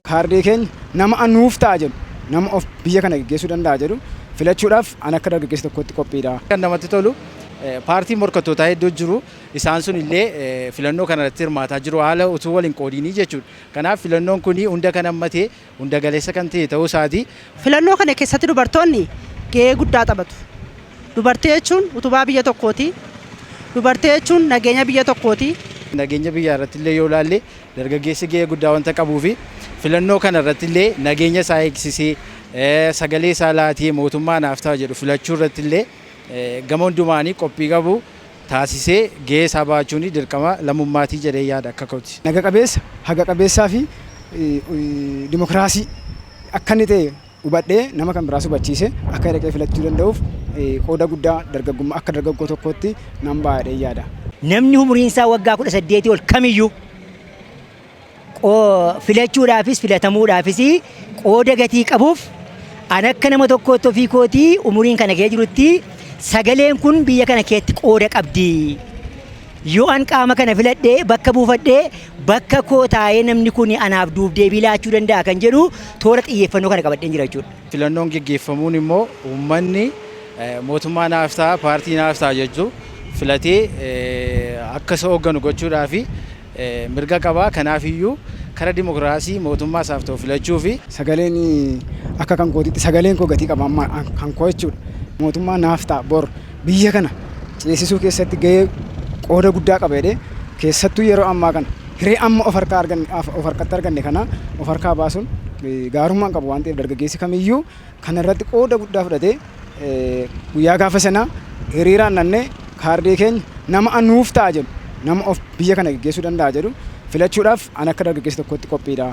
Kaardii keenya nama nuuf ta'a jedhu, nama of biyya kana geggeessuu danda'a jedhu filachuudhaaf an akka dargaggeessa tokkotti qophiidha. Kan namatti tolu, paartiin morkattootaa hedduu jiru. Isaan sun illee filannoo kana irratti hirmaataa jiru, haala utuu waliin qoodinii jechuudha. Kanaaf filannoon kun hunda kan hammate, hunda galeessa kan ta'e ta'uu isaati. Filannoo kana keessatti dubartoonni gahee guddaa taphatu. Dubartii jechuun utubaa biyya tokkooti. Dubartii jechuun nageenya biyya tokkooti. Nageenya biyyaa irratti illee yoo ilaalle, dargaggeessi gahee guddaa wanta qabuu fi filannoo kana irratti illee nageenya isaa eegsisee, sagalee isaa laatee, mootummaa naaf ta'a jedhu filachuu irratti illee gama hundumaanii qophii qabu taasisee gahee isaa ba'achuun dirqama lammummaatii jedhee yaada akka kooti. Naga qabeessa, haqa qabeessaa fi dimokiraasii akka inni ta'e hubadhee, nama kan biraas hubachiise akka dhaqee filachuu danda'uuf qooda guddaa dargaggummaa akka dargaggoo tokkootti nan ba'a jedhee yaada. Namni umuriin isaa waggaa 18 ol kamiyyuu filachuudhaafis filatamuudhaafis qooda gatii qabuuf, an akka nama tokkootti ofii kootii umuriin kana kee jirutti sagaleen kun biyya kana keetti qooda qabdi. Yoo an qaama kana filadhee bakka buufadhee, bakka koo taa'ee namni kun anaaf duub deebii laachuu danda'a kan jedhu toora xiyyeeffannoo kana qabadheen jira jechuudha. Filannoon geggeeffamuun immoo uummanni mootummaa naaf ta'a, paartii naaf ta'a jechuu filatee akka isa hoogganu gochuudhaa fi mirga qaba. Kanaaf iyyuu kara dimokiraasii mootummaa isaaf ta'u filachuu fi Sagaleen akka kan kootiitti sagaleen koo gatii qaba amma kan koo jechuudha. Mootummaa naaf ta'a, bor biyya kana ceesisuu keessatti gahee qooda guddaa qaba jedhee, keessattuu yeroo ammaa kana hiree amma of harkaa arganne, of harkatti arganne kana of harkaa baasuun gaarummaan qabu waan ta'eef, dargaggeessi kamiyyuu kana irratti qooda guddaa fudhatee guyyaa gaafa sanaa hiriiraan nannee kaardii keenya nama nuuf ta'a jedhu, nama of biyya kana geggeessuu danda'a jedhu filachuudhaaf an akka dargaggeessa tokkotti qophiidha.